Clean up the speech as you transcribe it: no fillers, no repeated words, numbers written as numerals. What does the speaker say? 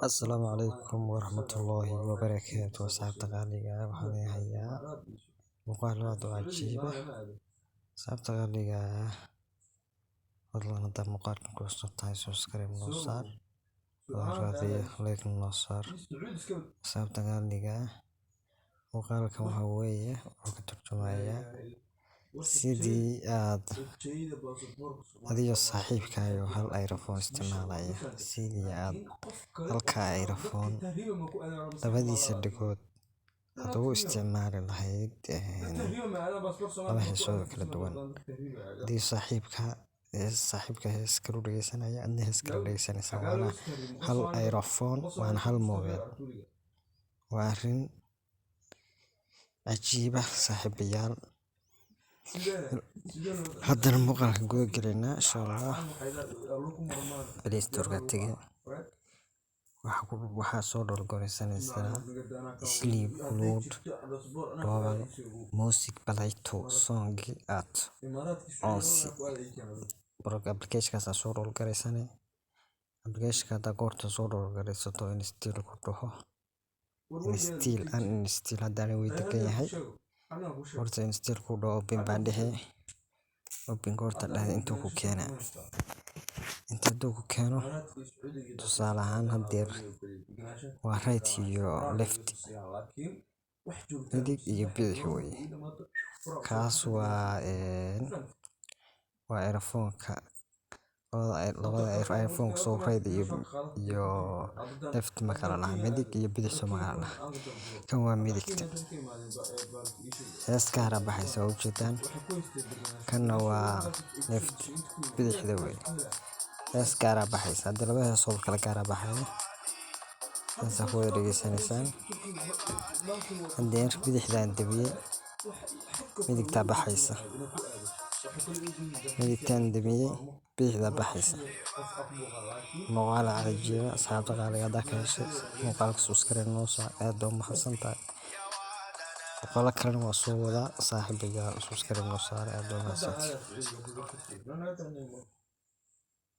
Asalaamu calaykum waraxmatullaahi wabarakaatu. Asxaabta qaaliga ah, waxaan hayaa muuqaal aad u cajiib ah. Asxaabta qaaliga ah, fadlan haddaad muuqaalkan ku cusub tahay, subscribe noo saar, raadiyo like noo saar. Asxaabta qaaliga ah, muuqaalkan waxa weeye wuxuu ka turjumayaa sidii aad adiyo saaxiibkaayo hal earphone isticmaalaya, sidii aad halka earphone labadiisa dhagood aad ugu isticmaali lahayd laba heesood oo kala duwan. Hadii saaxiibka hees kale u dhageysanaya, adna hees kale dhageysanaysa, waana hal earphone, waana hal mobile. Waa arrin cajiib ah, saaxiibayaal. Haddana muuqaalka guda galaynaa, insha Allah. Play Store-ka tagi, waxaa soo download gareysanaysaa Sleep Loud Global Music Play to Song at Once. Application-kaas soo download gareysane. Application-ka haddaa goorta soo download gareysato, install ku dhaho, install, uninstall. Haddana way degan yahay. Horta install ku dhaho, open baan dhehe. Open goorta dhahda, intuu ku keenaa. Inta hadduu ku keeno, tusaale ahaan haddeer waa right iyo left, midig iyo bidix weeye. Kaas waa earphone-ka labada earphone. So right iyo left ma kala laha, midig iyo bidix soo ma kala laha. Kan waa midigta, hees gaar ah baxaysa, waa ujeedaan. Kanna waa left, bidixda weeye, hees gaar ah baxaysa. Hadda laba heesood kala gaar ah baxaya, saasaa ku wada dhageysanaysaan. Hadeer bidixdaan damiyey, midigtaa baxaysa. Midigtaan damiyey, bidixdaa baxaysa. Muuqaal cajiib ah. Asxaabta qaaliga, haddaa ka heshay muuqaalka, subscribe noo saar. Aad baa u mahadsantahay. Muuqaalo kalena waa soo wadaa, saaxiibayaal. Subscribe noo saar. Aad baa u mahadsantahay.